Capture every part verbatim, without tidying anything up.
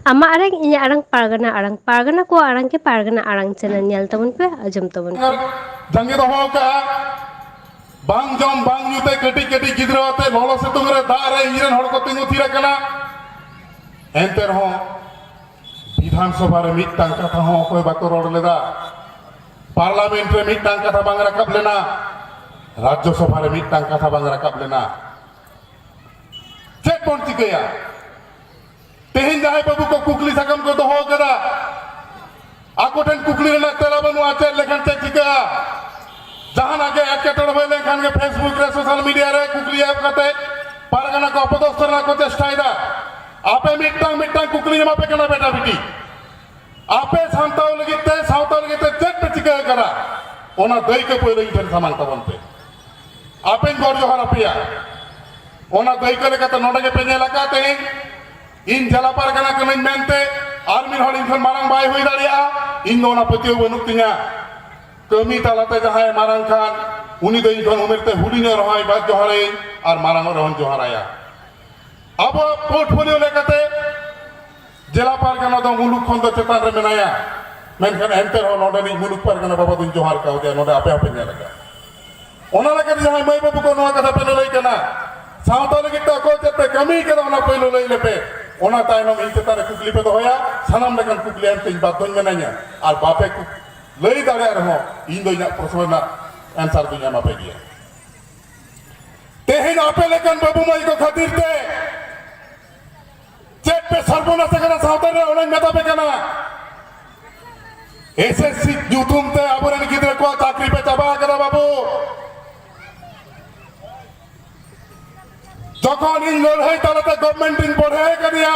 ᱟᱢᱟᱜ ᱟᱲᱟᱝ, ᱤᱧᱟᱹᱜ ᱟᱲᱟᱝ, ᱯᱟᱨᱜᱟᱱᱟ ᱟᱲᱟᱝ, ᱯᱟᱨᱜᱟᱱᱟ ᱠᱚᱣᱟᱜ ᱟᱲᱟᱝ ᱜᱮ ᱯᱟᱨᱜᱟᱱᱟ ᱟᱲᱟᱝ ᱪᱮᱱᱮᱞ ᱧᱮᱞ ᱛᱟᱵᱚᱱ ᱯᱮ, ᱟᱸᱡᱚᱢ ᱛᱟᱵᱚᱱ ᱯᱮ᱾ ᱡᱟᱸᱜᱮ ᱫᱚᱦᱚ ᱟᱠᱟᱫᱼᱟ᱾ ᱵᱟᱝ ᱡᱚᱢ ᱵᱟᱝ ᱧᱩ ᱛᱮ ᱠᱟᱹᱴᱤᱡ ᱠᱟᱹᱴᱤᱡ ᱜᱤᱫᱽᱨᱟᱹ ᱟᱛᱮ ᱞᱚᱞᱚ ᱥᱤᱛᱩᱝ ᱨᱮ ᱫᱟᱜ ᱨᱮ ᱤᱧ ᱨᱮᱱ ᱦᱚᱲ ᱠᱚ ᱛᱤᱸᱜᱩ ᱛᱷᱤᱨ ᱟᱠᱟᱱᱟ᱾ ᱮᱱᱛᱮ ᱨᱮᱦᱚᱸ ᱵᱤᱫᱷᱟᱱ ᱥᱚᱵᱷᱟ ᱨᱮ ᱢᱤᱫᱴᱟᱝ ᱠᱟᱛᱷᱟ ᱦᱚᱸ ᱚᱠᱚᱭ ᱵᱟᱠᱚ ᱨᱚᱲ ᱞᱮᱫᱟ᱾ ᱯᱟᱨᱞᱟᱢᱮᱱᱴ ᱨᱮ ᱢᱤᱫᱴᱟᱝ ᱠᱟᱛᱷᱟ ᱵᱟᱝ ᱨᱟᱠᱟᱵ ᱞᱮᱱᱟ᱾ ᱨᱟᱡᱽᱡᱚ ᱥᱚᱵᱷᱟ ᱨᱮ ᱢᱤᱫᱴᱟᱝ ᱠᱟᱛᱷᱟ ᱵᱟᱝ ᱨᱟᱠᱟᱵ ᱞᱮᱱᱟ᱾ ᱪᱮᱫ ᱵᱚᱱ ᱪᱤᱠᱟᱹᱭᱟ? ᱛᱮᱦᱮᱧ ᱡᱟᱦᱟᱸᱭ ᱵᱟᱹᱵᱩ ᱠᱚ ᱠᱩᱠᱞᱤ ᱥᱟᱠᱟᱢ ᱠᱚ ᱫᱚᱦᱚ ᱟᱠᱟᱫᱟ, ᱟᱠᱚ ᱴᱷᱮᱱ ᱠᱩᱠᱞᱤ ᱨᱮᱱᱟᱜ ᱛᱮᱞᱟ ᱵᱟᱹᱱᱩᱜᱼᱟ, ᱪᱮᱫ ᱞᱮᱠᱷᱟᱱ ᱪᱮᱫ ᱪᱤᱠᱟᱹᱜᱼᱟ? ᱡᱟᱦᱟᱱᱟᱜ ᱜᱮ ᱮᱴᱠᱮᱴᱚᱬᱮ ᱦᱩᱭ ᱞᱮᱱᱠᱷᱟᱱ ᱜᱮ Facebook ᱨᱮ, ᱥᱳᱥᱟᱞ ᱢᱤᱰᱤᱭᱟ ᱨᱮ ᱠᱩᱠᱞᱤ ᱮᱢ ᱠᱟᱛᱮ ᱯᱟᱨᱜᱟᱱᱟ ᱠᱚ ᱚᱯᱚᱫᱚᱥᱛᱚ ᱨᱮᱱᱟᱜ ᱠᱚ ᱪᱮᱥᱴᱟᱭᱮᱫᱟ᱾ ᱟᱯᱮ ᱢᱤᱫᱴᱟᱝ ᱢᱤᱫᱴᱟᱝ ᱠᱩᱠᱞᱤᱧ ᱮᱢᱟ ᱯᱮ ᱠᱟᱱᱟ ᱵᱮᱴᱟ ᱵᱤᱴᱤ, ᱟᱯᱮ ᱥᱟᱱᱛᱟᱲ ᱞᱟᱹᱜᱤᱫ ᱛᱮ, ᱥᱟᱶᱛᱟ ᱞᱟᱹᱜᱤᱫ ᱛᱮ ᱪᱮᱫ ᱯᱮ ᱪᱤᱠᱟᱹ ᱟᱠᱟᱫᱟ? ᱚᱱᱟ ᱫᱟᱹᱭᱠᱟᱹ ᱯᱟᱹᱭᱞᱟᱹ ᱤᱧ ᱴᱷᱮᱱ ᱥᱟᱢᱟᱝ ᱛᱟᱵᱚᱱ ᱯᱮ᱾ ᱟᱯᱮᱧ ᱜᱚᱰ ᱡᱚᱦᱟᱨ ᱟᱯᱮᱭᱟ᱾ ᱚᱱᱟ ᱫᱟᱹᱭᱠᱟᱹ ᱞᱮᱠᱟᱛᱮ ᱱᱚᱰᱮ ᱜᱮᱯᱮ ᱧᱮᱞ ᱟᱠᱟᱫ ᱛᱮᱦᱮᱧ ᱤᱧ ᱡᱮᱞᱟ ᱯᱟᱨᱜᱟᱱᱟ ᱠᱟᱹᱱᱟᱹᱧ ᱢᱮᱱᱛᱮ ᱟᱨ ᱢᱤᱫ ᱦᱚᱲ ᱤᱧ ᱠᱷᱚᱱ ᱢᱟᱨᱟᱝ ᱵᱟᱭ ᱦᱩᱭ ᱫᱟᱲᱮᱭᱟᱜᱼᱟ᱾ ᱤᱧ ᱫᱚ ᱚᱱᱟ ᱯᱟᱹᱛᱭᱟᱹᱣ ᱵᱟᱹᱱᱩᱜ ᱛᱤᱧᱟ᱾ ᱠᱟᱹᱢᱤ ᱛᱟᱞᱟᱛᱮ ᱡᱟᱦᱟᱸᱭ ᱢᱟᱨᱟᱝ ᱠᱷᱟᱱ, ᱩᱱᱤ ᱫᱚ ᱤᱧ ᱠᱷᱚᱱ ᱩᱢᱮᱨ ᱛᱮ ᱦᱩᱰᱤᱧᱚᱜ ᱨᱮᱦᱚᱸᱭ ᱵᱟᱫ ᱡᱚᱦᱟᱨᱟᱹᱧ ᱟᱨ ᱢᱟᱨᱟᱝᱚᱜ ᱨᱮᱦᱚᱸᱧ ᱡᱚᱦᱟᱨᱟᱭᱟ᱾ ᱟᱵᱚᱣᱟᱜ ᱯᱳᱨᱴᱯᱷᱳᱞᱤᱭᱳ ᱞᱮᱠᱟᱛᱮ ᱡᱮᱞᱟ ᱯᱟᱨᱜᱟᱱᱟ ᱫᱚ ᱢᱩᱞᱩᱠ ᱠᱷᱚᱱ ᱫᱚ ᱪᱮᱛᱟᱱ ᱨᱮ ᱢᱮᱱᱟᱭᱟ, ᱢᱮᱱᱠᱷᱟᱱ ᱮᱱᱛᱮ ᱨᱮᱦᱚᱸ ᱱᱚᱰᱮᱱᱤᱡ ᱢᱩᱞᱩᱠ ᱯᱟᱨᱜᱟᱱᱟ ᱵᱟᱵᱟ ᱫᱚᱧ ᱡᱚᱦᱟᱨ ᱠᱟᱣᱫᱮᱭᱟ, ᱱᱚᱰᱮ ᱟᱯᱮ ᱦᱚᱸᱯᱮ ᱧᱮᱞ ᱟᱠᱟᱫ᱾ ᱚᱱᱟ ᱞᱮᱠᱟᱛᱮ ᱡᱟᱦᱟᱸᱭ ᱢᱟᱹᱭ ᱵᱟᱹᱵᱩ ᱠᱚ ᱱᱚᱣᱟ ᱠᱟᱛᱷᱟ ᱯᱮ ᱞᱟᱹᱞᱟᱹᱭ ᱠᱟᱱᱟ, ᱥᱟᱶᱛᱟ ᱞᱟᱹᱜᱤᱫ ᱛᱮ ᱚᱠᱚᱭ ᱪᱮᱫ ᱯᱮ ᱠᱟᱹᱢᱤ ᱠᱟᱫᱟ, ᱚᱱᱟ ᱯᱳᱭᱞᱳ ᱞᱟᱹᱭ ᱞᱮᱯᱮ᱾ ᱚᱱᱟ ᱛᱟᱭᱱᱚᱢ ᱤᱧ ᱪᱮᱛᱟᱱ ᱨᱮ ᱠᱩᱠᱞᱤ ᱯᱮ ᱫᱚᱦᱚᱭᱟ, ᱥᱟᱱᱟᱢ ᱞᱮᱠᱟᱱ ᱠᱩᱠᱞᱤ ᱮᱢ ᱛᱮ ᱤᱧ ᱵᱟᱫᱽᱫᱷᱚᱧ ᱢᱮᱱᱟᱧᱟ᱾ ᱟᱨ ᱵᱟᱯᱮ ᱠᱩ-, ᱞᱟᱹᱭ ᱫᱟᱲᱮᱭᱟᱜ ᱨᱮᱦᱚᱸ ᱤᱧ ᱫᱚ ᱤᱧᱟᱹᱜ ᱯᱨᱚᱥᱱᱚ ᱨᱮᱱᱟᱜ ᱮᱱᱥᱟᱨ ᱫᱚᱧ ᱮᱢᱟ ᱯᱮ ᱜᱮᱭᱟ᱾ ᱛᱮᱦᱮᱧ ᱟᱯᱮ ᱞᱮᱠᱟᱱ ᱵᱟᱹᱵᱩ ᱢᱟᱹᱭ ᱠᱚ ᱠᱷᱟᱹᱛᱤᱨ ᱛᱮ ᱪᱮᱫ ᱯᱮ ᱥᱚᱨᱵᱚᱱᱟᱥ ᱟᱠᱟᱱᱟ ᱥᱟᱶᱛᱟ ᱨᱮ, ᱚᱱᱟᱧ ᱢᱮᱛᱟ ᱯᱮ ᱠᱟᱱᱟ᱾ ᱮᱥᱮᱥᱥᱤ ᱧᱩᱛᱩᱢ ᱛᱮ ᱟᱵᱚᱨᱮᱱ ᱜᱤᱫᱽᱨᱟᱹ ᱠᱚᱣᱟᱜ ᱪᱟᱹᱠᱨᱤ ᱯᱮ ᱪᱟᱵᱟ ᱟᱠᱟᱫᱟ ᱵᱟᱹᱵᱩ᱾ ᱡᱚᱠᱷᱚᱱ ᱤᱧ ᱞᱟᱹᱲᱦᱟᱹᱭ ᱛᱟᱞᱟᱛᱮ ᱜᱚᱵᱷᱢᱮᱱᱴ ᱤᱧ ᱵᱚᱲᱦᱮ ᱟᱠᱟᱫᱮᱭᱟ,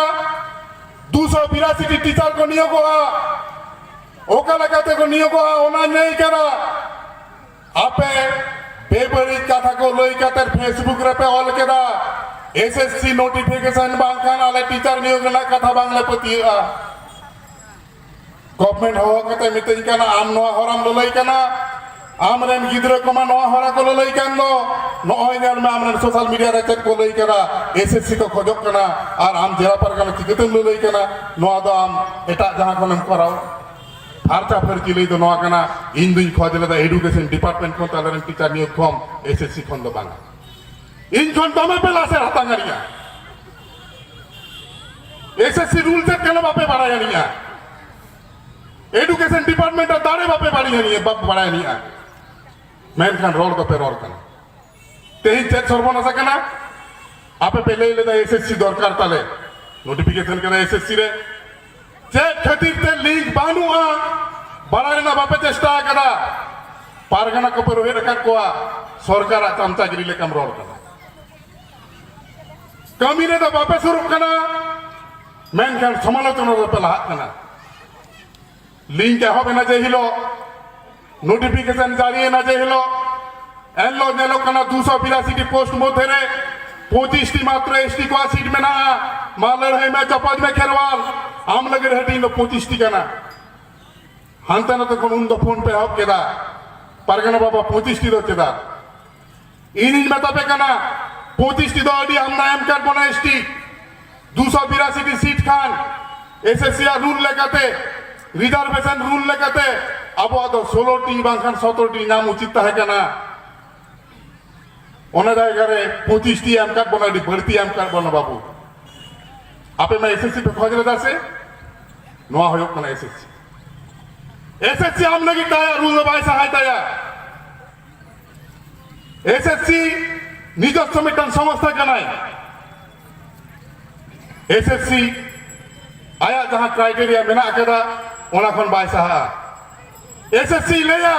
ᱫᱩᱥᱚ ᱵᱤᱨᱟᱥᱤ ᱴᱤ ᱴᱤᱪᱟᱨ ᱠᱚ ᱱᱤᱭᱳᱜᱚᱜᱼᱟ᱾ ᱚᱠᱟ ᱞᱮᱠᱟᱛᱮ ᱠᱚ ᱱᱤᱭᱳᱜᱚᱜᱼᱟ, ᱚᱱᱟᱧ ᱞᱟᱹᱭ ᱠᱟᱫᱟ᱾ ᱟᱯᱮ ᱵᱮᱵᱟᱹᱲᱤᱡ ᱠᱟᱛᱷᱟ ᱠᱚ ᱞᱟᱹᱭ ᱠᱟᱛᱮ Facebook ᱨᱮᱯᱮ ᱚᱞ ᱠᱮᱫᱟ, ᱮᱥᱮᱥᱥᱤ ᱱᱳᱴᱤᱯᱷᱤᱠᱮᱥᱚᱱ ᱵᱟᱝᱠᱷᱟᱱ ᱟᱞᱮ ᱴᱤᱪᱟᱨ ᱱᱤᱭᱳᱜ ᱨᱮᱱᱟᱜ ᱠᱟᱛᱷᱟ ᱵᱟᱝᱞᱮ ᱯᱟᱹᱛᱭᱟᱹᱜᱼᱟ᱾ ᱜᱚᱵᱷᱢᱮᱱᱴ ᱦᱚᱦᱚ ᱠᱟᱛᱮ ᱢᱤᱛᱟᱹᱧ ᱠᱟᱱᱟ, ᱟᱢ ᱱᱚᱣᱟ ᱦᱚᱨᱟᱢ ᱞᱟᱹᱞᱟᱹᱭ ᱠᱟᱱᱟ, ᱟᱢᱨᱮᱱ ᱜᱤᱫᱽᱨᱟᱹ ᱠᱚᱢᱟ ᱱᱚᱣᱟ ᱦᱚᱨᱟ ᱠᱚ ᱞᱟᱹᱞᱟᱹᱭ ᱠᱟᱱ ᱫᱚ᱾ ᱱᱚᱜᱼᱚᱭ ᱧᱮᱞ ᱢᱮ, ᱟᱢᱨᱮᱱ ᱥᱳᱥᱟᱞ ᱢᱤᱰᱤᱭᱟ ᱨᱮ ᱪᱮᱫ ᱠᱚ ᱞᱟᱹᱭ ᱠᱟᱱᱟ, ᱮᱥᱮᱥᱥᱤ ᱠᱚ ᱠᱷᱚᱡᱚᱜ ᱠᱟᱱᱟ, ᱟᱨ ᱟᱢ ᱡᱮᱞᱟ ᱯᱟᱨᱜᱟᱱᱟ ᱪᱤᱠᱟᱹᱛᱮᱢ ᱞᱟᱹᱞᱟᱹᱭ ᱠᱟᱱᱟ? ᱱᱚᱣᱟ ᱫᱚ ᱟᱢ ᱮᱴᱟᱜ ᱡᱟᱦᱟᱸ ᱠᱷᱚᱱᱮᱢ ᱠᱚᱨᱟᱣ᱾ ᱯᱷᱟᱨᱪᱟ ᱯᱷᱟᱹᱨᱪᱤ ᱞᱟᱹᱭ ᱫᱚ ᱱᱚᱣᱟ ᱠᱟᱱᱟ, ᱤᱧ ᱫᱩᱧ ᱠᱷᱚᱡᱽ ᱞᱮᱫᱟ ᱮᱰᱩᱠᱮᱥᱚᱱ ᱰᱤᱯᱟᱨᱴᱢᱮᱱᱴ ᱠᱷᱚᱱ ᱛᱟᱞᱮᱨᱮᱱ ᱴᱤᱪᱟᱨ ᱱᱤᱭᱳᱜᱽ ᱯᱷᱚᱨᱢ, ᱮᱥᱮᱥᱥᱤ ᱠᱷᱚᱱ ᱫᱚ ᱵᱟᱝ᱾ ᱤᱧ ᱠᱷᱚᱱ ᱫᱚᱢᱮ ᱯᱮ ᱞᱟᱥᱮᱨ ᱦᱟᱛᱟᱝ ᱟᱹᱱᱤᱡᱼᱟ᱾ ᱮᱥᱮᱥᱥᱤ ᱨᱩᱞ ᱪᱮᱫ ᱠᱟᱱᱟ ᱵᱟᱯᱮ ᱵᱟᱲᱟᱭ ᱟᱹᱱᱤᱡᱼᱟ᱾ ᱮᱰᱩᱠᱮᱥᱚᱱ ᱰᱤᱯᱟᱨᱴᱢᱮᱱᱴ ᱨᱮ ᱫᱟᱲᱮ ᱵᱟᱯᱮ ᱵᱟᱲᱟᱭ ᱟᱹᱱᱤᱡᱼᱟ, ᱵᱟᱯᱮ ᱵᱟᱲᱟᱭ ᱟᱹᱱᱤᱡᱼᱟ᱾ ᱢᱮᱱᱠᱷᱟᱱ ᱨᱚᱲ ᱫᱚᱯᱮ ᱨᱚᱲ ᱠᱟᱱᱟ᱾ ᱛᱮᱦᱮᱧ ᱪᱮᱫ ᱥᱚᱨᱵᱚᱱᱟᱥ ᱟᱠᱟᱱᱟ? ᱟᱯᱮ ᱯᱮ ᱞᱟᱹᱭ ᱞᱮᱫᱟ ᱮᱥᱮᱥᱥᱤ ᱫᱚᱨᱠᱟᱨ ᱛᱟᱞᱮ, ᱱᱳᱴᱤᱯᱷᱤᱠᱮᱥᱚᱱ ᱠᱮᱫᱟ ᱮᱥᱮᱥᱥᱤ ᱨᱮ᱾ ᱪᱮᱫ ᱠᱷᱟᱹᱛᱤᱨ ᱛᱮ ᱞᱤᱝᱠ ᱵᱟᱹᱱᱩᱜᱼᱟ, ᱵᱟᱲᱟᱭ ᱨᱮᱱᱟᱜ ᱵᱟᱯᱮ ᱪᱮᱥᱴᱟ ᱟᱠᱟᱫᱟ᱾ ᱯᱟᱨᱜᱟᱱᱟ ᱠᱚᱯᱮ ᱨᱳᱦᱮᱫ ᱟᱠᱟᱫ ᱠᱚᱣᱟ, ᱥᱚᱨᱠᱟᱨᱟᱜ ᱪᱟᱢᱪᱟᱜᱤᱨᱤ ᱞᱮᱠᱟᱢ ᱨᱚᱲ ᱠᱟᱱᱟ᱾ ᱠᱟᱹᱢᱤ ᱨᱮᱫᱚ ᱵᱟᱯᱮ ᱥᱩᱨᱩᱜ ᱠᱟᱱᱟ, ᱢᱮᱱᱠᱷᱟᱱ ᱥᱚᱢᱟᱞᱳᱪᱚᱱᱟ ᱨᱮᱯᱮ ᱞᱟᱦᱟᱜ ᱠᱟᱱᱟ᱾ ᱞᱤᱝᱠ ᱮᱦᱚᱵ ᱮᱱᱟ ᱡᱮ ᱦᱤᱞᱳᱜ, ᱱᱳᱴᱤᱯᱷᱤᱠᱮᱥᱚᱱ ᱡᱟᱹᱨᱤ ᱮᱱᱟ ᱡᱮ ᱦᱤᱞᱳᱜ, ᱮᱱᱦᱤᱞᱳᱜ ᱧᱮᱞᱚᱜ ᱠᱟᱱᱟ ᱫᱩᱥᱚ ᱵᱤᱨᱟᱥᱤ ᱴᱤ ᱯᱳᱥᱴ ᱢᱚᱫᱽᱫᱷᱮ ᱨᱮ ᱯᱚᱸᱪᱤᱥ ᱴᱤ ᱢᱟᱛᱨᱚ ᱮᱥ ᱴᱤ ᱠᱚᱣᱟᱜ ᱥᱤᱴ ᱢᱮᱱᱟᱜᱼᱟ᱾ ᱢᱟ ᱞᱟᱹᱲᱦᱟᱹᱭ ᱢᱮ, ᱪᱟᱯᱟᱫ ᱢᱮ ᱠᱷᱮᱨᱣᱟᱞ, ᱟᱢ ᱞᱟᱹᱜᱤᱫ ᱦᱟᱹᱴᱤᱧ ᱫᱚ ᱯᱚᱸᱪᱤᱥ ᱴᱤ ᱠᱟᱱᱟ᱾ ᱦᱟᱱᱛᱮ ᱱᱟᱛᱮ ᱠᱷᱚᱱ ᱩᱱ ᱫᱚ ᱯᱷᱳᱱ ᱯᱮ ᱮᱦᱚᱵ ᱠᱮᱫᱟ, ᱯᱟᱨᱜᱟᱱᱟ ᱵᱟᱵᱟ ᱯᱚᱸᱪᱤᱥ ᱴᱤ ᱫᱚ ᱪᱮᱫᱟᱜ? ᱤᱧᱤᱧ ᱢᱮᱛᱟ ᱯᱮ ᱠᱟᱱᱟ, ᱯᱚᱸᱪᱤᱥ ᱴᱤ ᱫᱚ ᱟᱹᱰᱤ ᱟᱢᱫᱟ ᱮᱢ ᱠᱟᱫ ᱵᱚᱱᱟ ᱮᱥ ᱴᱤ᱾ ᱫᱩᱥᱚ ᱵᱤᱨᱟᱥᱤ ᱴᱤ ᱥᱤᱴ ᱠᱷᱟᱱ ᱮᱥᱮᱥᱥᱤ ᱟᱜ ᱨᱩᱞ ᱞᱮᱠᱟᱛᱮ, ᱨᱤᱡᱟᱨᱵᱷᱮᱥᱚᱱ ᱨᱩᱞ ᱞᱮᱠᱟᱛᱮ ᱟᱵᱚᱣᱟᱜ ᱫᱚ ᱥᱳᱞᱳ ᱴᱤ ᱵᱟᱝᱠᱷᱟᱱ ᱥᱚᱛᱨᱚ ᱴᱤ ᱧᱟᱢ ᱩᱪᱤᱛ ᱛᱟᱦᱮᱸ ᱠᱟᱱᱟ᱾ ᱚᱱᱟ ᱡᱟᱭᱜᱟ ᱨᱮ ᱯᱚᱸᱪᱤᱥ ᱴᱤ ᱮᱢ ᱠᱟᱫ ᱵᱚᱱᱟ, ᱟᱹᱰᱤ ᱵᱟᱹᱲᱛᱤ ᱮᱢ ᱠᱟᱫ ᱵᱚᱱᱟ ᱵᱟᱵᱩ᱾ ᱟᱯᱮ ᱢᱟ ᱮᱥᱮᱥᱥᱤ ᱯᱮ ᱠᱷᱚᱡ ᱞᱮᱫᱟ ᱥᱮ? ᱱᱚᱣᱟ ᱦᱩᱭᱩᱜ ᱠᱟᱱᱟ ᱮᱥᱮᱥᱥᱤ᱾ ᱮᱥᱮᱥᱥᱤ ᱟᱢ ᱞᱟᱹᱜᱤᱫ ᱫᱟᱭᱟ ᱨᱩᱞ ᱫᱚ ᱵᱟᱭ ᱥᱟᱦᱟᱭ ᱛᱟᱭᱟ᱾ ᱮᱥᱮᱥᱥᱤ ᱱᱤᱡᱚᱥᱥᱚ ᱢᱤᱫᱴᱟᱝ ᱥᱚᱝᱥᱛᱷᱟ ᱠᱟᱱᱟᱭ᱾ ᱮᱥᱮᱥᱥᱤ ᱟᱭᱟᱜ ᱡᱟᱦᱟᱸ ᱠᱨᱟᱭᱴᱮᱨᱤᱭᱟ ᱢᱮᱱᱟᱜ ᱟᱠᱟᱫᱟ, ᱚᱱᱟ ᱠᱷᱚᱱ ᱵᱟᱭ ᱥᱟᱦᱟᱜᱼᱟ᱾ ᱮᱥᱮᱥᱥᱤ ᱞᱟᱹᱭᱟ,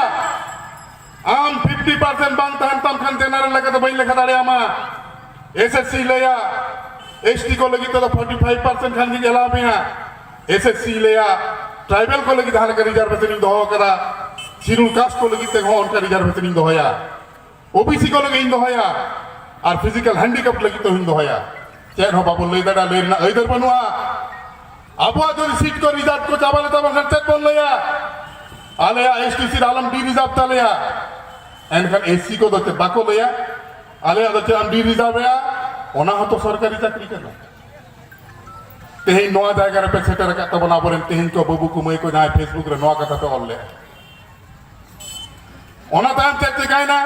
ᱟᱢ ᱯᱷᱤᱯᱴᱤ ᱯᱟᱨᱥᱮᱱᱴ ᱵᱟᱝ ᱛᱟᱦᱮᱱ ᱛᱟᱢ ᱠᱷᱟᱱ ᱡᱮᱱᱟᱨᱮᱞ ᱞᱮᱠᱟᱛᱮ ᱵᱟᱹᱧ ᱞᱮᱠᱷᱟ ᱫᱟᱲᱮᱭᱟᱢᱟ᱾ ᱮᱥᱮᱥᱥᱤ ᱞᱟᱹᱭᱟ, ᱮᱥᱴᱤ ᱠᱚ ᱞᱟᱹᱜᱤᱫ ᱛᱮᱫᱚ ᱯᱷᱳᱨᱴᱤ ᱯᱷᱟᱭᱤᱵᱷ ᱯᱟᱨᱥᱮᱱᱴ ᱠᱷᱟᱱ ᱜᱤᱧ ᱮᱞᱟᱣ ᱢᱮᱭᱟ᱾ ᱮᱥᱮᱥᱥᱤ ᱞᱟᱹᱭᱟ, ᱴᱨᱟᱭᱵᱟᱞ ᱠᱚ ᱞᱟᱹᱜᱤᱫ ᱡᱟᱦᱟᱸ ᱞᱮᱠᱟ ᱨᱤᱡᱟᱨᱵᱷᱮᱥᱚᱱ ᱤᱧ ᱫᱚᱦᱚ ᱟᱠᱟᱫᱟ, ᱥᱤᱰᱩᱞ ᱠᱟᱥᱴ ᱠᱚ ᱞᱟᱹᱜᱤᱫ ᱛᱮᱦᱚᱸ ᱚᱱᱠᱟ ᱨᱤᱡᱟᱨᱵᱷᱮᱥᱚᱱ ᱤᱧ ᱫᱚᱦᱚᱭᱟ, ᱳᱵᱤᱥᱤ ᱠᱚ ᱞᱟᱹᱜᱤᱫ ᱤᱧ ᱫᱚᱦᱚᱭᱟ, ᱟᱨ ᱯᱷᱤᱡᱤᱠᱟᱞ ᱦᱮᱱᱰᱤᱠᱮᱯ ᱞᱟᱹᱜᱤᱫ ᱛᱮᱦᱚᱸᱧ ᱫᱚᱦᱚᱭᱟ᱾ ᱪᱮᱫ ᱦᱚᱸ ᱵᱟᱵᱚᱱ ᱞᱟᱹᱭ ᱫᱟᱲᱮᱭᱟᱜᱼᱟ, ᱞᱟᱹᱭ ᱨᱮᱱᱟᱜ ᱟᱹᱭᱫᱟᱹᱨ ᱵᱟᱹᱱᱩᱜᱼᱟ᱾ ᱟᱵᱚᱣᱟᱜ ᱡᱩᱫᱤ ᱥᱤᱴ ᱠᱚ ᱨᱤᱡᱟᱨᱵᱷ ᱠᱚ ᱪᱟᱵᱟ ᱞᱮ ᱛᱟᱵᱚᱱ ᱠᱷᱟᱱ ᱪᱮᱫ ᱵᱚᱱ ᱞᱟᱹᱭᱟ? ᱟᱞᱮᱭᱟᱜ ᱮᱥᱴᱤ ᱥᱤᱴ ᱟᱞᱚᱢ ᱰᱤ ᱨᱤᱡᱟᱨᱵᱷ ᱛᱟᱞᱮᱭᱟ, ᱮᱱᱠᱷᱟᱱ ᱮᱥᱥᱤ ᱠᱚᱫᱚ ᱪᱮᱫ ᱵᱟᱠᱚ ᱞᱟᱹᱭᱟ, ᱟᱞᱮᱭᱟᱜ ᱫᱚ ᱪᱮᱫ ᱟᱢ ᱰᱤ ᱨᱤᱡᱟᱨᱵᱷ ᱮᱜᱼᱟ? ᱚᱱᱟ ᱦᱚᱸᱛᱚ ᱥᱚᱨᱠᱟᱨᱤ ᱪᱟᱹᱠᱨᱤ ᱠᱟᱱᱟ᱾ ᱛᱮᱦᱮᱧ ᱱᱚᱣᱟ ᱡᱟᱭᱜᱟ ᱨᱮᱯᱮ ᱥᱮᱴᱮᱨ ᱟᱠᱟᱫ ᱛᱟᱵᱚᱱᱟ ᱟᱵᱚᱨᱮᱱ ᱛᱮᱦᱮᱧ ᱠᱚ ᱵᱟᱹᱵᱩ ᱠᱚ ᱢᱟᱹᱭ ᱠᱚ ᱡᱟᱦᱟᱸᱭ ᱯᱷᱮᱥᱵᱩᱠ ᱨᱮ ᱱᱚᱣᱟ ᱠᱟᱛᱷᱟ ᱯᱮ ᱚᱞ ᱞᱮᱫᱼᱟ᱾ ᱚᱱᱟ ᱛᱟᱭᱚᱢ ᱪᱮᱫ ᱪᱤᱠᱟᱭᱮᱱᱟ?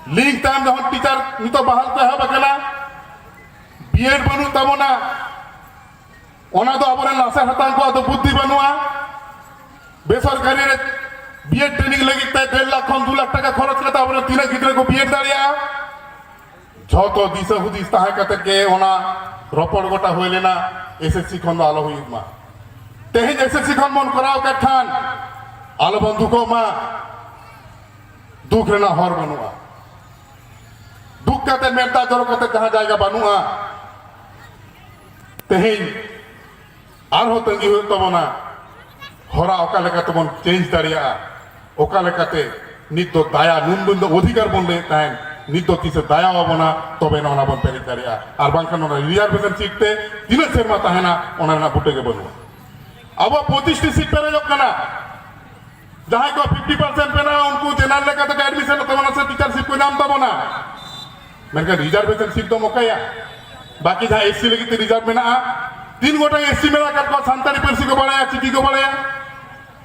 ᱞᱤᱝᱠ ᱛᱟᱭᱚᱢ ᱡᱚᱠᱷᱚᱱ ᱴᱤᱪᱟᱨ ᱱᱤᱛᱚᱜ ᱵᱟᱦᱟᱞ ᱠᱚ ᱮᱦᱚᱵ ᱟᱠᱟᱱᱟ, ᱵᱤᱭᱮᱰ ᱵᱟᱹᱱᱩᱜ ᱛᱟᱵᱚᱱᱟ, ᱚᱱᱟ ᱫᱚ ᱟᱵᱚᱨᱮᱱ ᱞᱟᱥᱮᱨ ᱦᱟᱛᱟᱝ ᱠᱚᱣᱟᱜ ᱫᱚ ᱵᱩᱫᱽᱫᱷᱤ ᱵᱟᱹᱱᱩᱜᱼᱟ᱾ ᱵᱮᱥᱚᱨᱠᱟᱨᱤ ᱨᱮ ᱵᱤᱭᱮᱰ ᱴᱨᱮᱱᱤᱝ ᱞᱟᱹᱜᱤᱫ ᱛᱮ ᱰᱮᱲ ᱞᱟᱠᱷ ᱠᱷᱚᱱ ᱫᱩ ᱞᱟᱠᱷ ᱴᱟᱠᱟ ᱠᱷᱚᱨᱚᱪ ᱠᱟᱛᱮ ᱟᱵᱚᱨᱮᱱ ᱛᱤᱱᱟᱹᱜ ᱜᱤᱫᱽᱨᱟᱹ ᱠᱚ ᱵᱤᱭᱮᱰ ᱫᱟᱲᱮᱭᱟᱜᱼᱟ? ᱡᱷᱚᱛᱚ ᱫᱤᱥᱟᱹ ᱦᱩᱫᱤᱥ ᱛᱟᱦᱮᱸ ᱠᱟᱛᱮ ᱜᱮ ᱚᱱᱟ ᱨᱚᱯᱚᱲ ᱜᱚᱴᱟ ᱦᱩᱭ ᱞᱮᱱᱟ, ᱮᱥᱮᱥᱥᱤ ᱠᱷᱚᱱ ᱫᱚ ᱟᱞᱚ ᱦᱩᱭᱩᱜ ᱢᱟ᱾ ᱛᱮᱦᱮᱧ ᱮᱥᱮᱥᱥᱤ ᱠᱷᱚᱱ ᱵᱚᱱ ᱠᱚᱨᱟᱣ ᱠᱮᱫ ᱠᱷᱟᱱ ᱟᱞᱚ ᱵᱚᱱ ᱫᱩᱠᱚᱜ ᱢᱟ᱾ ᱫᱩᱠ ᱨᱮᱱᱟᱜ ᱦᱚᱨ ᱵᱟᱹᱱᱩᱜᱼᱟ᱾ ᱫᱩᱠ ᱠᱟᱛᱮ ᱢᱮᱫ ᱫᱟᱜ ᱡᱚᱨᱚ ᱠᱟᱛᱮ ᱡᱟᱦᱟᱸ ᱡᱟᱭᱜᱟ ᱵᱟᱹᱱᱩᱜᱼᱟ᱾ ᱛᱮᱦᱮᱧ ᱟᱨᱦᱚᱸ ᱛᱟᱺᱜᱤ ᱦᱩᱭᱩᱜ ᱛᱟᱵᱚᱱᱟ, ᱦᱚᱨᱟ ᱚᱠᱟ ᱞᱮᱠᱟ ᱛᱮᱵᱚᱱ ᱪᱮᱧᱡᱽ ᱫᱟᱲᱮᱭᱟᱜᱼᱟ, ᱚᱠᱟ ᱞᱮᱠᱟᱛᱮ ᱱᱤᱛ ᱫᱚ ᱫᱟᱭᱟ, ᱱᱩᱱ ᱫᱤᱱ ᱫᱚ ᱚᱫᱷᱤᱠᱟᱨ ᱵᱚᱱ ᱞᱟᱹᱭᱮᱫ ᱛᱟᱦᱮᱸᱫ, ᱱᱤᱛ ᱫᱚ ᱛᱤᱥᱮ ᱫᱟᱭᱟ ᱟᱵᱚᱱᱟ, ᱛᱚᱵᱮ ᱚᱱᱟ ᱵᱚᱱ ᱯᱮᱨᱮᱡ ᱫᱟᱲᱮᱭᱟᱜᱼᱟ᱾ ᱟᱨ ᱵᱟᱝᱠᱷᱟᱱ ᱚᱱᱟ ᱨᱤᱡᱟᱨᱵᱷᱮᱥᱚᱱ ᱥᱤᱴ ᱛᱮ ᱛᱤᱱᱟᱹᱜ ᱥᱮᱨᱢᱟ ᱛᱟᱦᱮᱱᱟ, ᱚᱱᱟ ᱨᱮᱱᱟᱜ ᱵᱩᱴᱟᱹ ᱜᱮ ᱵᱟᱹᱱᱩᱜᱼᱟ᱾ ᱟᱵᱚ ᱯᱚᱸᱪᱤᱥ ᱴᱤ ᱥᱤᱴ ᱯᱮᱨᱮᱡᱚᱜ ᱠᱟᱱᱟ, ᱡᱟᱦᱟᱸᱭ ᱠᱚ ᱯᱷᱤᱯᱴᱤ ᱯᱟᱨᱥᱮᱱᱴ ᱢᱮᱱᱟᱜᱼᱟ, ᱩᱱᱠᱩ ᱡᱮᱱᱟᱨᱮᱞ ᱞᱮᱠᱟᱛᱮ ᱮᱰᱢᱤᱥᱚᱱ ᱛᱟᱵᱚᱱᱟ ᱥᱮ ᱴᱤᱪᱟᱨ ᱥᱤᱴ ᱠᱚ ᱧᱟᱢ ᱛᱟᱵᱚᱱᱟ, ᱢᱮᱱᱠᱷᱟᱱ ᱨᱤᱡᱟᱨᱵᱷᱮᱥᱚᱱ ᱥᱤᱴ ᱫᱚ ᱚᱠᱟᱭᱟ? ᱵᱟᱹᱠᱤ ᱡᱟᱦᱟᱸ ᱮᱥᱥᱤ ᱞᱟᱹᱜᱤᱫ ᱛᱮ ᱨᱤᱡᱟᱨᱵᱷ ᱢᱮᱱᱟᱜᱼᱟ, ᱛᱤᱱ ᱜᱚᱴᱟᱝ ᱮᱥᱥᱤ ᱢᱮᱱᱟᱜ ᱟᱠᱟᱫ ᱠᱚᱣᱟ ᱥᱟᱱᱛᱟᱲᱤ ᱯᱟᱹᱨᱥᱤ ᱠᱚ ᱵᱟᱲᱟᱭᱟ, ᱪᱤᱠᱤ ᱠᱚ ᱵᱟᱲᱟᱭᱟ?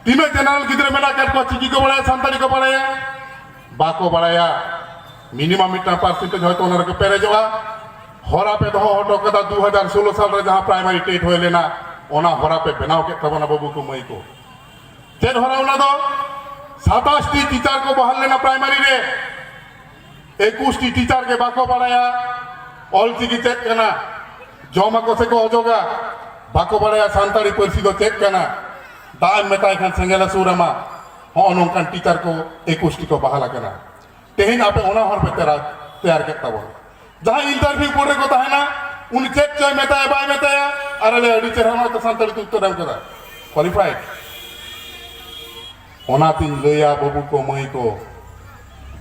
ᱛᱤᱱᱟᱹᱜ ᱡᱮᱱᱟᱨᱮᱞ ᱜᱤᱫᱽᱨᱟᱹ ᱢᱮᱱᱟᱜ ᱟᱠᱟᱫ ᱠᱚᱣᱟ ᱪᱤᱠᱤ ᱠᱚ ᱵᱟᱲᱟᱭᱟ, ᱥᱟᱱᱛᱟᱲᱤ ᱠᱚ ᱵᱟᱲᱟᱭᱟ? ᱵᱟᱠᱚ ᱵᱟᱲᱟᱭᱟ᱾ ᱢᱤᱱᱤᱢᱟᱢ ᱢᱤᱫᱴᱟᱝ ᱯᱟᱨᱥᱮᱱᱴᱮᱡᱽ ᱦᱚᱭᱛᱳ ᱚᱱᱟ ᱨᱮᱠᱚ ᱯᱮᱨᱮᱡᱚᱜᱼᱟ᱾ ᱦᱚᱨᱟ ᱯᱮ ᱫᱚᱦᱚ ᱦᱚᱴᱚ ᱠᱟᱫᱟ, ᱫᱩ ᱦᱟᱡᱟᱨ ᱥᱳᱞᱳ ᱥᱟᱞ ᱨᱮ ᱡᱟᱦᱟᱸ ᱯᱨᱟᱭᱢᱟᱨᱤ ᱴᱮᱴ ᱦᱩᱭ ᱞᱮᱱᱟ, ᱚᱱᱟ ᱦᱚᱨᱟ ᱯᱮ ᱵᱮᱱᱟᱣ ᱠᱮᱫ ᱛᱟᱵᱚᱱᱟ ᱵᱟᱹᱵᱩ ᱠᱚ ᱢᱟᱹᱭ ᱠᱚ᱾ ᱪᱮᱫ ᱦᱚᱨᱟ ᱚᱱᱟ ᱫᱚ? ᱥᱟᱛᱟᱥ ᱴᱤ ᱴᱤᱪᱟᱨ ᱠᱚ ᱵᱟᱦᱟᱞ ᱞᱮᱱᱟ ᱯᱨᱟᱭᱢᱟᱨᱤ ᱨᱮ, ᱮᱠᱩᱥ ᱴᱤ ᱴᱤᱪᱟᱨ ᱜᱮ ᱵᱟᱠᱚ ᱵᱟᱲᱟᱭᱟ ᱚᱞᱪᱤᱠᱤ ᱪᱮᱫ ᱠᱟᱱᱟ, ᱡᱚᱢᱟᱠᱚ ᱥᱮ ᱠᱚ ᱚᱡᱚᱜᱟ, ᱵᱟᱠᱚ ᱵᱟᱲᱟᱭᱟ ᱥᱟᱱᱛᱟᱲᱤ ᱯᱟᱹᱨᱥᱤ ᱫᱚ ᱪᱮᱫ ᱠᱟᱱᱟ᱾ ᱫᱟᱜ ᱮᱢ ᱢᱮᱛᱟᱭ ᱠᱷᱟᱱ ᱥᱮᱸᱜᱮᱞ ᱮ ᱥᱩᱨ ᱟᱢᱟ᱾ ᱦᱚᱸᱜᱼᱚ ᱱᱚᱝᱠᱟᱱ ᱴᱤᱪᱟᱨ ᱠᱚ ᱮᱠᱩᱥ ᱴᱤ ᱠᱚ ᱵᱟᱦᱟᱞ ᱟᱠᱟᱱᱟ᱾ ᱛᱮᱦᱮᱧ ᱟᱯᱮ ᱚᱱᱟ ᱦᱚᱨ ᱯᱮ ᱛᱮᱨᱟ-, ᱛᱮᱭᱟᱨ ᱠᱮᱫ ᱛᱟᱵᱚᱱᱟ᱾ ᱡᱟᱦᱟᱸᱭ ᱤᱱᱴᱟᱨᱵᱷᱤᱭᱩ ᱵᱳᱨᱰ ᱨᱮᱠᱚ ᱛᱟᱦᱮᱱᱟ, ᱩᱱᱤ ᱪᱮᱫ ᱪᱚᱭ ᱢᱮᱛᱟᱭᱟ ᱵᱟᱭ ᱢᱮᱛᱟᱭᱟ, ᱟᱨ ᱞᱟᱹᱭᱟ, "ᱟᱹᱰᱤ ᱪᱮᱦᱨᱟ ᱱᱚᱜᱼᱚᱭ ᱛᱚ ᱥᱟᱱᱛᱟᱲᱤ ᱛᱮ ᱩᱛᱛᱚᱨ ᱮᱢ ᱠᱮᱫᱟ, ᱠᱳᱣᱟᱞᱤᱯᱷᱟᱭᱤᱰ᱾" ᱚᱱᱟᱛᱤᱧ ᱞᱟᱹᱭᱟ, ᱵᱟᱹᱵᱩ ᱠᱚ ᱢᱟᱹᱭ ᱠᱚ,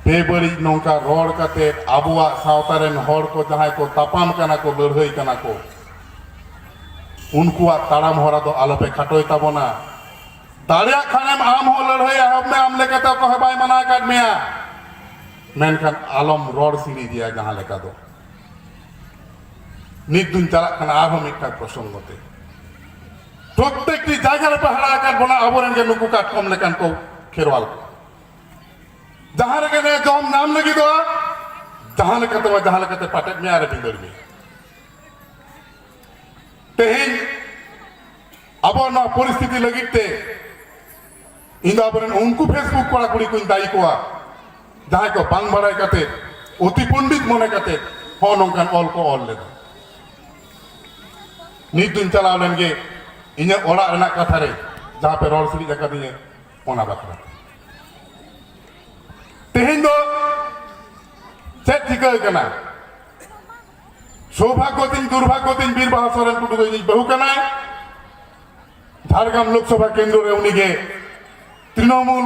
ᱵᱮᱵᱟᱹᱲᱤᱡ ᱱᱚᱝᱠᱟ ᱨᱚᱲ ᱠᱟᱛᱮ ᱟᱵᱚᱣᱟᱜ ᱥᱟᱶᱛᱟ ᱨᱮᱱ ᱦᱚᱲ ᱠᱚ ᱡᱟᱦᱟᱸᱭ ᱠᱚ ᱛᱟᱯᱟᱢ ᱠᱟᱱᱟ ᱠᱚ, ᱞᱟᱹᱲᱦᱟᱹᱭ ᱠᱟᱱᱟ ᱠᱚ, ᱩᱱᱠᱩᱣᱟᱜ ᱛᱟᱲᱟᱢ ᱦᱚᱨᱟ ᱫᱚ ᱟᱞᱚᱯᱮ ᱠᱷᱟᱴᱚᱭ ᱛᱟᱵᱚᱱᱟ᱾ ᱫᱟᱲᱮᱭᱟᱜ ᱠᱷᱟᱱᱮᱢ ᱟᱢ ᱦᱚᱸ ᱞᱟᱹᱲᱦᱟᱹᱭ ᱮᱦᱚᱵ ᱟᱢ ᱞᱮᱠᱟᱛᱮ ᱚᱠᱚᱭ ᱦᱚᱸ ᱵᱟᱭ ᱢᱟᱱᱟ ᱟᱠᱟᱫ ᱢᱮᱭᱟ, ᱢᱮᱱᱠᱷᱟᱱ ᱟᱞᱚᱢ ᱨᱚᱲ ᱥᱤᱲᱤᱡᱮᱭᱟ ᱡᱟᱦᱟᱸ ᱞᱮᱠᱟ ᱫᱚ᱾ ᱱᱤᱛ ᱫᱩᱧ ᱪᱟᱞᱟᱜ ᱠᱟᱱᱟ ᱟᱨᱦᱚᱸ ᱢᱤᱫᱴᱟᱝ ᱯᱨᱚᱥᱚᱝᱜᱚ ᱛᱮ᱾ ᱯᱨᱚᱛᱛᱮᱠᱴᱤ ᱡᱟᱭᱜᱟ ᱨᱮ ᱯᱟᱦᱲᱟ ᱟᱠᱟᱫ ᱵᱚᱱᱟ ᱟᱵᱚᱨᱮᱱ ᱜᱮ ᱱᱩᱠᱩ ᱠᱟᱴᱠᱚᱢ ᱞᱮᱠᱟᱱ ᱠᱚ ᱠᱷᱮᱨᱣᱟᱞ ᱠᱚ᱾ ᱡᱟᱦᱟᱸ ᱨᱮᱜᱮ ᱞᱮ ᱡᱚᱢ ᱧᱟᱢ ᱞᱟᱹᱜᱤᱫᱚᱜᱼᱟ, ᱡᱟᱦᱟᱸ ᱞᱮᱠᱟᱛᱮ ᱵᱟᱝ ᱡᱟᱦᱟᱸ ᱞᱮᱠᱟᱛᱮ ᱯᱟᱴᱮᱫ ᱢᱮᱭᱟ ᱟᱨ ᱵᱷᱤᱸᱫᱟᱹᱲ ᱢᱮᱭᱟ᱾ ᱛᱮᱦᱮᱧ ᱟᱵᱚ ᱱᱚᱣᱟ ᱯᱚᱨᱤᱥᱛᱷᱤᱛᱤ ᱞᱟᱹᱜᱤᱫ ᱛᱮ ᱤᱧ ᱫᱚ ᱟᱵᱚᱨᱮᱱ ᱩᱱᱠᱩ Facebook ᱠᱚᱲᱟ ᱠᱩᱲᱤ ᱠᱚᱧ ᱫᱟᱭᱤ ᱠᱚᱣᱟ, ᱡᱟᱦᱟᱸᱭ ᱠᱚ ᱵᱟᱝ ᱵᱟᱲᱟᱭ ᱠᱟᱛᱮ, ᱚᱛᱤ ᱯᱚᱱᱰᱤᱛ ᱢᱚᱱᱮ ᱠᱟᱛᱮ ᱦᱚᱸ ᱱᱚᱝᱠᱟᱱ ᱚᱞ ᱠᱚ ᱚᱞ ᱞᱮᱫᱟ᱾ ᱱᱤᱛ ᱫᱩᱧ ᱪᱟᱞᱟᱣ ᱞᱮᱱ ᱜᱮ ᱤᱧᱟᱹᱜ ᱚᱲᱟᱜ ᱨᱮᱱᱟᱜ ᱠᱟᱛᱷᱟ ᱨᱮ, ᱡᱟᱦᱟᱸ ᱯᱮ ᱨᱚᱲ ᱥᱤᱨᱤᱡ ᱟᱠᱟᱫᱤᱧᱟᱹ ᱚᱱᱟ ᱵᱟᱠᱷᱨᱟ ᱛᱮ᱾ ᱛᱮᱦᱮᱧ ᱫᱚ ᱪᱮᱫ ᱪᱤᱠᱟᱹ ᱠᱟᱱᱟ? ᱥᱳᱵᱷᱟᱜᱽᱜᱚ ᱛᱤᱧ ᱫᱩᱨᱵᱷᱟᱜᱽᱜᱚ ᱛᱤᱧ, ᱵᱤᱨ ᱵᱟᱦᱟ ᱥᱚᱨᱮᱱ ᱴᱩᱰᱩ ᱫᱚ ᱤᱧᱤᱡ ᱵᱟᱹᱦᱩ ᱠᱟᱱᱟᱭ᱾ ᱡᱷᱟᱲᱜᱨᱟᱢ ᱞᱳᱠᱥᱚᱵᱷᱟ ᱠᱮᱱᱫᱨᱚ ᱨᱮ ᱩᱱᱤᱜᱮ ᱛᱨᱤᱱᱚᱢᱩᱞ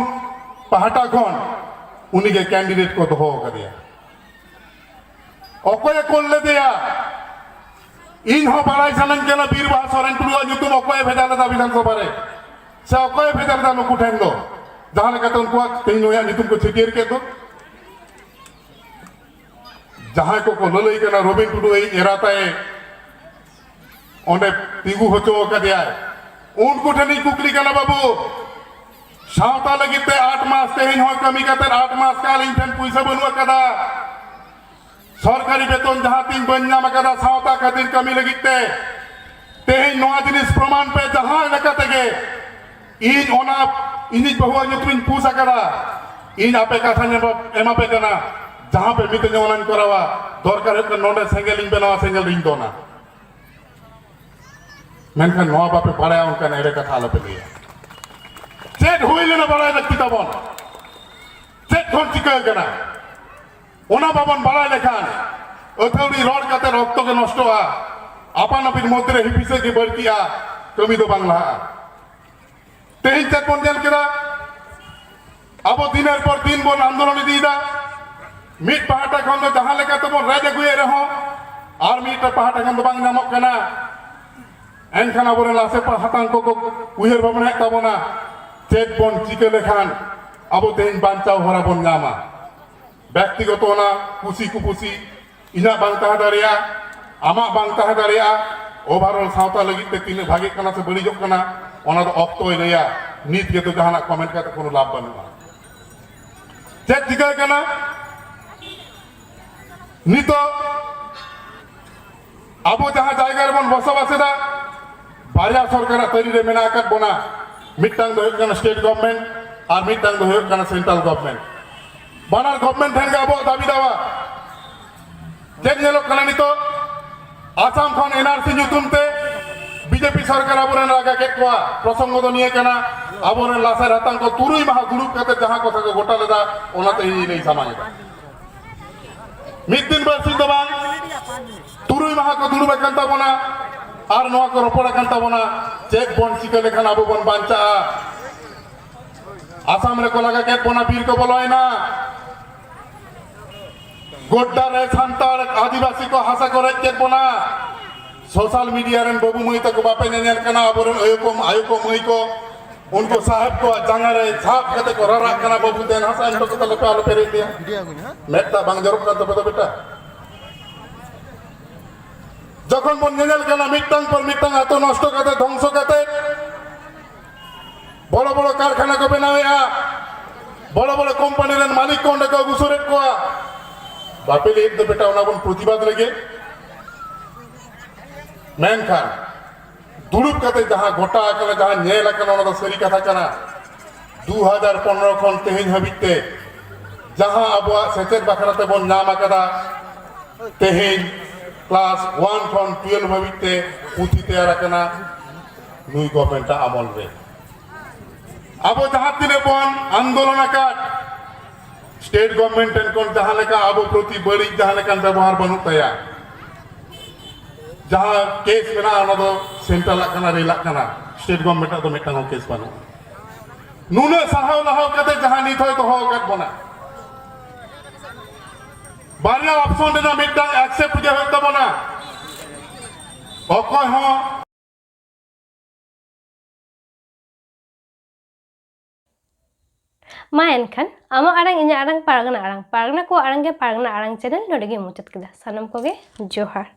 ᱯᱟᱦᱴᱟ ᱠᱷᱚᱱ ᱩᱱᱤᱜᱮ ᱠᱮᱱᱰᱤᱰᱮᱴ ᱠᱚ ᱫᱚᱦᱚ ᱟᱠᱟᱫᱮᱭᱟ᱾ ᱚᱠᱚᱭᱮ ᱠᱳᱞ ᱞᱮᱫᱮᱭᱟ? ᱤᱧ ᱦᱚᱸ ᱵᱟᱲᱟᱭ ᱥᱟᱱᱟᱧ ᱠᱟᱱᱟ, ᱵᱤᱨ ᱵᱟᱦᱟ ᱥᱚᱨᱮᱱ ᱴᱩᱰᱩᱣᱟᱜ ᱧᱩᱛᱩᱢ ᱚᱠᱚᱭᱮ ᱵᱷᱮᱡᱟ ᱞᱮᱫᱟ ᱵᱤᱫᱷᱟᱱ ᱥᱚᱵᱷᱟ ᱨᱮ, ᱥᱮ ᱚᱠᱚᱭᱮ ᱵᱷᱮᱡᱟ ᱞᱮᱫᱟ ᱱᱩᱠᱩ ᱴᱷᱮᱱ ᱫᱚ, ᱡᱟᱦᱟᱸ ᱞᱮᱠᱟᱛᱮ ᱩᱱᱠᱩᱣᱟᱜ ᱛᱮᱦᱮᱧ ᱱᱩᱭᱟᱜ ᱧᱩᱛᱩᱢ ᱠᱚ ᱪᱷᱟᱹᱴᱭᱟᱹᱨ ᱠᱮᱫ ᱫᱚ? ᱡᱟᱦᱟᱸᱭ ᱠᱚᱠᱚ ᱞᱟᱹᱞᱟᱹᱭ ᱠᱟᱱᱟ ᱨᱚᱵᱤᱱ ᱴᱩᱰᱩ ᱟᱡ ᱮᱨᱟ ᱛᱟᱭ ᱚᱸᱰᱮ ᱛᱤᱸᱜᱩ ᱦᱚᱪᱚ ᱟᱠᱟᱫᱮᱭᱟᱭ, ᱩᱱᱠᱩ ᱴᱷᱮᱱᱤᱧ ᱠᱩᱠᱞᱤ ᱠᱟᱱᱟ, ᱵᱟᱹᱵᱩ, ᱥᱟᱶᱛᱟ ᱞᱟᱹᱜᱤᱫ ᱛᱮ ᱟᱴ ᱢᱟᱥ ᱛᱮᱦᱮᱧ ᱦᱚᱸ ᱠᱟᱹᱢᱤ ᱠᱟᱛᱮ ᱟᱴ ᱢᱟᱥ ᱠᱟᱞ ᱤᱧ ᱴᱷᱮᱱ ᱯᱩᱭᱥᱟᱹ ᱵᱟᱹᱱᱩᱜ ᱟᱠᱟᱫᱟ, ᱥᱚᱨᱠᱟᱨᱤ ᱵᱮᱛᱚᱱ ᱡᱟᱦᱟᱸ ᱛᱤᱧ ᱵᱟᱹᱧ ᱧᱟᱢ ᱟᱠᱟᱫᱟ ᱥᱟᱶᱛᱟ ᱠᱷᱟᱹᱛᱤᱨ ᱠᱟᱹᱢᱤ ᱞᱟᱹᱜᱤᱫ ᱛᱮ, ᱛᱮᱦᱮᱧ ᱱᱚᱣᱟ ᱡᱤᱱᱤᱥ ᱯᱨᱚᱢᱟᱱ ᱯᱮ ᱡᱟᱦᱟᱸ ᱞᱮᱠᱟ ᱛᱮᱜᱮ, ᱤᱧ ᱚᱱᱟ ᱤᱧᱤᱡ ᱵᱟᱹᱦᱩᱣᱟᱜ ᱧᱩᱛᱩᱢᱤᱧ ᱯᱩᱥ ᱟᱠᱟᱫᱟ, ᱤᱧ ᱟᱯᱮ ᱠᱟᱛᱷᱟᱧ ᱮᱢᱟ- ᱮᱢᱟ ᱯᱮ ᱠᱟᱱᱟ, ᱡᱟᱦᱟᱸ ᱯᱮ ᱢᱤᱛᱟᱹᱧᱟ ᱚᱱᱟᱧ ᱠᱚᱨᱟᱣᱟ᱾ ᱫᱚᱨᱠᱟᱨ ᱦᱩᱭᱩᱜ ᱠᱟᱱᱟ ᱱᱚᱰᱮ ᱥᱮᱸᱜᱮᱞ ᱤᱧ ᱵᱮᱱᱟᱣᱟ, ᱥᱮᱸᱜᱮᱞ ᱨᱤᱧ ᱫᱚᱱᱟ᱾ ᱢᱮᱱᱠᱷᱟᱱ ᱱᱚᱣᱟ ᱵᱟᱯᱮ ᱵᱟᱲᱟᱭᱟ, ᱚᱱᱠᱟᱱ ᱮᱲᱮ ᱠᱟᱛᱷᱟ ᱟᱞᱚᱯᱮ ᱞᱟᱹᱭᱟ᱾ ᱪᱮᱫ ᱦᱩᱭ ᱞᱮᱱᱟ ᱵᱟᱲᱟᱭ ᱞᱟᱹᱠᱛᱤ ᱛᱟᱵᱚᱱ, ᱪᱮᱫ ᱠᱷᱚᱱ ᱪᱤᱠᱟᱹ ᱟᱠᱟᱱᱟ ᱚᱱᱟ ᱵᱟᱵᱚᱱ ᱵᱟᱲᱟᱭ ᱞᱮᱠᱷᱟᱱ ᱟᱹᱛᱷᱟᱹᱣᱲᱤ ᱨᱚᱲ ᱠᱟᱛᱮ ᱚᱠᱛᱚ ᱜᱮ ᱱᱚᱥᱴᱚᱜᱼᱟ, ᱟᱯᱟᱱ ᱟᱹᱯᱤᱱ ᱢᱚᱫᱽᱫᱷᱮ ᱨᱮ ᱦᱤᱯᱤᱥᱟᱹ ᱜᱮ ᱵᱟᱹᱲᱛᱤᱜᱼᱟ, ᱠᱟᱹᱢᱤ ᱫᱚ ᱵᱟᱝ ᱞᱟᱦᱟᱜᱼᱟ᱾ ᱛᱮᱦᱮᱧ ᱪᱮᱫ ᱵᱚᱱ ᱧᱮᱞ ᱠᱮᱫᱟ? ᱟᱵᱚ ᱫᱤᱱᱮᱨ ᱯᱚᱨ ᱫᱤᱱ ᱵᱚᱱ ᱟᱱᱫᱳᱞᱚᱱ ᱤᱫᱤᱭᱮᱫᱟ᱾ ᱢᱤᱫ ᱯᱟᱦᱴᱟ ᱠᱷᱚᱱ ᱫᱚ ᱡᱟᱦᱟᱸ ᱞᱮᱠᱟ ᱛᱮᱵᱚᱱ ᱨᱮᱡ ᱟᱹᱜᱩᱭᱮᱫ ᱨᱮᱦᱚᱸ, ᱟᱨ ᱢᱤᱫᱴᱟᱝ ᱯᱟᱦᱴᱟ ᱠᱷᱚᱱ ᱫᱚ ᱵᱟᱝ ᱧᱟᱢᱚᱜ ᱠᱟᱱᱟ᱾ ᱮᱱᱠᱷᱟᱱ ᱟᱵᱚᱨᱮᱱ ᱞᱟᱥᱮᱨ ᱯᱟᱦᱴᱟ ᱠᱚᱠᱚ ᱩᱭᱦᱟᱹᱨ ᱵᱷᱟᱵᱽᱱᱟᱭᱮᱫ ᱛᱟᱵᱚᱱᱟ, ᱪᱮᱫ ᱵᱚᱱ ᱪᱤᱠᱟᱹ ᱞᱮᱠᱷᱟᱱ ᱟᱵᱚ ᱛᱮᱦᱮᱧ ᱵᱟᱧᱪᱟᱣ ᱦᱚᱨᱟ ᱵᱚᱱ ᱧᱟᱢᱟ? ᱵᱮᱠᱛᱤᱜᱚᱛᱚ ᱚᱱᱟ ᱠᱩᱥᱤ ᱠᱩᱯᱩᱥᱤ, ᱤᱧᱟᱹᱜ ᱵᱟᱝ ᱛᱟᱦᱮᱸ ᱫᱟᱲᱮᱭᱟᱜᱼᱟ, ᱟᱢᱟᱜ ᱵᱟᱝ ᱛᱟᱦᱮᱸ ᱫᱟᱲᱮᱭᱟᱜᱼᱟ᱾ Overall ᱥᱟᱶᱛᱟ ᱞᱟᱹᱜᱤᱫ ᱛᱮ ᱛᱤᱱᱟᱹᱜ ᱵᱷᱟᱜᱮᱜ ᱠᱟᱱᱟ ᱥᱮ ᱵᱟᱹᱲᱤᱡᱚᱜ ᱠᱟᱱᱟ, ᱚᱱᱟ ᱫᱚ ᱚᱠᱛᱚᱭ ᱞᱟᱹᱭᱟ᱾ ᱱᱤᱛ ᱜᱮᱛᱚ ᱡᱟᱦᱟᱱᱟᱜ comment ᱠᱟᱛᱮ ᱠᱳᱱᱳ ᱞᱟᱵᱷ ᱵᱟᱹᱱᱩᱜᱼᱟ᱾ ᱪᱮᱫ ᱪᱤᱠᱟᱹ ᱠᱟᱱᱟ? ᱱᱤᱛᱚᱜ ᱟᱵᱚ ᱡᱟᱦᱟᱸ ᱡᱟᱭᱜᱟ ᱨᱮᱵᱚᱱ ᱵᱚᱥᱚᱵᱟᱥ ᱮᱫᱟ, ᱵᱟᱨᱭᱟ ᱥᱚᱨᱠᱟᱨᱟᱜ ᱛᱟᱹᱨᱤ ᱨᱮ ᱢᱮᱱᱟᱜ ᱟᱠᱟᱫ ᱵᱚᱱᱟ᱾ ᱢᱤᱫᱴᱟᱝ ᱫᱚ ᱦᱩᱭᱩᱜ ᱠᱟᱱᱟ state government ᱟᱨ ᱢᱤᱫᱴᱟᱝ ᱫᱚ ᱦᱩᱭᱩᱜ ᱠᱟᱱᱟ central government᱾ ᱵᱟᱱᱟᱨ government ᱴᱷᱮᱱ ᱜᱮ ᱟᱵᱚᱣᱟᱜ ᱫᱟᱹᱵᱤ ᱫᱟᱣᱟ᱾ ᱪᱮᱫ ᱧᱮᱞᱚᱜ ᱠᱟᱱᱟ ᱱᱤᱛᱚᱜ? ᱟᱥᱟᱢ ᱠᱷᱚᱱ NRC ᱧᱩᱛᱩᱢ ᱛᱮ BJP ᱥᱚᱨᱠᱟᱨ ᱟᱵᱚᱨᱮᱱ ᱞᱟᱜᱟ ᱠᱮᱫ ᱠᱚᱣᱟ᱾ ᱯᱨᱚᱥᱚᱝᱜᱚ ᱫᱚ ᱱᱤᱭᱟᱹ ᱠᱟᱱᱟ, ᱟᱵᱚᱨᱮᱱ ᱞᱟᱥᱮᱨ ᱦᱟᱛᱟᱝ ᱠᱚ ᱛᱩᱨᱩᱭ ᱢᱟᱦᱟ ᱫᱩᱲᱩᱵ ᱠᱟᱛᱮ ᱡᱟᱦᱟᱸ ᱠᱚ ᱥᱟᱝᱜᱮ ᱜᱚᱴᱟ ᱞᱮᱫᱟ, ᱚᱱᱟᱛᱮ ᱤᱧ ᱞᱟᱹᱭ ᱥᱟᱢᱟᱝ ᱮᱫᱟ᱾ ᱢᱤᱫ ᱫᱤᱱ ᱵᱟᱨ ᱥᱤᱧ ᱫᱚ ᱵᱟᱝ, ᱛᱩᱨᱩᱭ ᱢᱟᱦᱟ ᱠᱚ ᱫᱩᱲᱩᱵ ᱟᱠᱟᱱ ᱛᱟᱵᱚᱱᱟ ᱟᱨ ᱱᱚᱣᱟ ᱠᱚ ᱨᱚᱯᱚᱲ ᱟᱠᱟᱱ ᱛᱟᱵᱚᱱᱟ, ᱪᱮᱫ ᱵᱚᱱ ᱪᱤᱠᱟᱹ ᱞᱮᱠᱷᱟᱱ ᱟᱵᱚ ᱵᱚᱱ ᱵᱟᱧᱪᱟᱜᱼᱟ᱾ ᱟᱥᱟᱢ ᱨᱮᱠᱚ ᱞᱟᱜᱟ ᱠᱮᱫ ᱵᱚᱱᱟ, ᱵᱤᱨ ᱠᱚ ᱵᱚᱞᱚᱭᱮᱱᱟ, ᱜᱚᱰᱰᱟ ᱨᱮ ᱥᱟᱱᱛᱟᱲ ᱟᱹᱫᱤᱵᱟᱹᱥᱤ ᱠᱚ ᱦᱟᱥᱟ ᱠᱚ ᱨᱮᱡ ᱠᱮᱫ ᱵᱚᱱᱟ᱾ ᱥᱳᱥᱟᱞ ᱢᱤᱰᱤᱭᱟ ᱨᱮᱱ ᱵᱟᱹᱵᱩ ᱢᱟᱹᱭ ᱛᱟᱠᱚ ᱵᱟᱯᱮ ᱧᱮᱧᱮᱞ ᱠᱟᱱᱟ? ᱟᱵᱚᱨᱮᱱ ᱟᱭᱳ ᱠᱚ, ᱟᱭᱳ ᱠᱚ ᱢᱟᱹᱭ ᱠᱚ ᱩᱱᱠᱩ ᱥᱟᱦᱮᱵ ᱠᱚᱣᱟᱜ ᱡᱟᱸᱜᱟ ᱨᱮ ᱡᱷᱟᱯ ᱠᱟᱛᱮ ᱠᱚ ᱨᱟᱨᱟᱜ ᱠᱟᱱᱟ, "ᱵᱟᱹᱵᱩ ᱫᱮᱱ ᱦᱟᱥᱟ ᱮᱢ ᱦᱚᱴᱚ ᱠᱟᱛᱮ ᱟᱞᱚᱯᱮ, ᱟᱞᱚᱯᱮ ᱨᱮᱡ ᱞᱮᱭᱟ᱾" ᱢᱮᱫ ᱫᱟᱜ ᱵᱟᱝ ᱡᱚᱨᱚᱜ ᱠᱟᱱ ᱛᱟᱯᱮ ᱫᱚ ᱵᱮᱴᱟ? ᱡᱚᱠᱷᱚᱱ ᱵᱚᱱ ᱧᱮᱧᱮᱞ ᱠᱟᱱᱟ ᱢᱤᱫᱴᱟᱝ ᱯᱚᱨ ᱢᱤᱫᱴᱟᱝ ᱟᱛᱳ ᱱᱚᱥᱴᱚ ᱠᱟᱛᱮ, ᱫᱷᱚᱝᱥᱚ ᱠᱟᱛᱮ, ᱵᱚᱲᱚ ᱵᱚᱲᱚ ᱠᱟᱨᱠᱷᱟᱱᱟ ᱠᱚ ᱵᱮᱱᱟᱣᱮᱫᱼᱟ, ᱵᱚᱲᱚ ᱵᱚᱲᱚ ᱠᱳᱢᱯᱟᱱᱤ ᱨᱮᱱ ᱢᱟᱹᱞᱤᱠ ᱠᱚ ᱚᱸᱰᱮ ᱠᱚ ᱟᱹᱜᱩ ᱥᱩᱨᱮᱫ ᱠᱚᱣᱟ᱾ ᱵᱟᱯᱮ ᱞᱟᱹᱭᱮᱫ ᱫᱚ ᱵᱮᱴᱟ ᱚᱱᱟ ᱵᱚᱱ ᱯᱨᱚᱛᱤᱵᱟᱫ ᱞᱟᱹᱜᱤᱫ? ᱢᱮᱱᱠᱷᱟᱱ ᱫᱩᱲᱩᱵ ᱠᱟᱛᱮ ᱡᱟᱦᱟᱸ ᱜᱚᱴᱟ ᱟᱠᱟᱱᱟ, ᱡᱟᱦᱟᱸ ᱧᱮᱞ ᱟᱠᱟᱱᱟ, ᱚᱱᱟ ᱫᱚ ᱥᱟᱹᱨᱤ ᱠᱟᱛᱷᱟ ᱠᱟᱱᱟ᱾ ᱫᱩ ᱦᱟᱡᱟᱨ ᱯᱚᱱᱨᱚ ᱠᱷᱚᱱ ᱛᱮᱦᱮᱧ ᱦᱟᱹᱵᱤᱡ ᱛᱮ ᱡᱟᱦᱟᱸ ᱟᱵᱚᱣᱟᱜ ᱥᱮᱪᱮᱫ ᱵᱟᱠᱷᱨᱟ ᱛᱮᱵᱚᱱ ᱧᱟᱢ ᱟᱠᱟᱫᱟ, ᱛᱮᱦᱮᱧ class one ᱠᱷᱚᱱ twelve ᱦᱟᱹᱵᱤᱡ ᱛᱮ ᱯᱩᱛᱷᱤ ᱛᱮᱭᱟᱨ ᱟᱠᱟᱱᱟ ᱱᱩᱭ government ᱟᱜ ᱟᱢᱚᱞ ᱨᱮ᱾ ᱟᱵᱚ ᱡᱟᱦᱟᱸ ᱛᱤᱱᱟᱹᱜ ᱵᱚᱱ ᱟᱱᱫᱳᱞᱚᱱ ᱟᱠᱟᱫ, state government ᱴᱷᱮᱱ ᱠᱷᱚᱱ ᱡᱟᱦᱟᱸ ᱞᱮᱠᱟ ᱟᱵᱚ ᱯᱨᱚᱛᱤ ᱵᱟᱹᱲᱤᱡ ᱡᱟᱦᱟᱸ ᱞᱮᱠᱟᱱ ᱵᱮᱵᱚᱦᱟᱨ ᱵᱟᱹᱱᱩᱜ ᱛᱟᱭᱟ᱾ ᱡᱟᱦᱟᱸ case ᱢᱮᱱᱟᱜᱼᱟ, ᱚᱱᱟ ᱫᱚ central ᱟᱜ ᱠᱟᱱᱟ, ᱨᱮᱞ ᱟᱜ ᱠᱟᱱᱟ, state government ᱟᱜ ᱫᱚ ᱢᱤᱫᱴᱟᱝ ᱦᱚᱸ case ᱵᱟᱹᱱᱩᱜᱼᱟ᱾ ᱱᱩᱱᱟᱹᱜ ᱥᱟᱦᱟᱣ ᱞᱟᱦᱟᱣ ᱠᱟᱛᱮ ᱡᱟᱦᱟᱸ ᱱᱤᱛ ᱦᱚᱸᱭ ᱫᱚᱦᱚ ᱟᱠᱟᱫ ᱵᱚᱱᱟ, ᱵᱟᱨᱭᱟ option ᱨᱮᱱᱟᱜ ᱢᱤᱫᱴᱟᱝ accept ᱜᱮ ᱦᱩᱭᱩᱜ ᱛᱟᱵᱚᱱᱟ᱾ ᱚᱠᱚᱭ ᱦᱚᱸ ᱢᱟ ᱮᱱᱠᱷᱟᱱ ᱟᱢᱟᱜ ᱟᱲᱟᱝ ᱤᱧᱟᱹᱜ ᱟᱲᱟᱝ ᱯᱟᱨᱜᱟᱱᱟ ᱟᱲᱟᱝ, ᱯᱟᱨᱜᱟᱱᱟ ᱠᱚᱣᱟᱜ ᱟᱲᱟᱝ ᱜᱮ ᱯᱟᱨᱜᱟᱱᱟ ᱟᱲᱟᱝ ᱪᱮᱱᱮᱞ ᱱᱚᱰᱮ ᱜᱮ ᱢᱩᱪᱟᱹᱫ ᱠᱮᱫᱟ᱾ ᱥᱟᱱᱟᱢ ᱠᱚᱜᱮ ᱡᱚᱦᱟᱨ᱾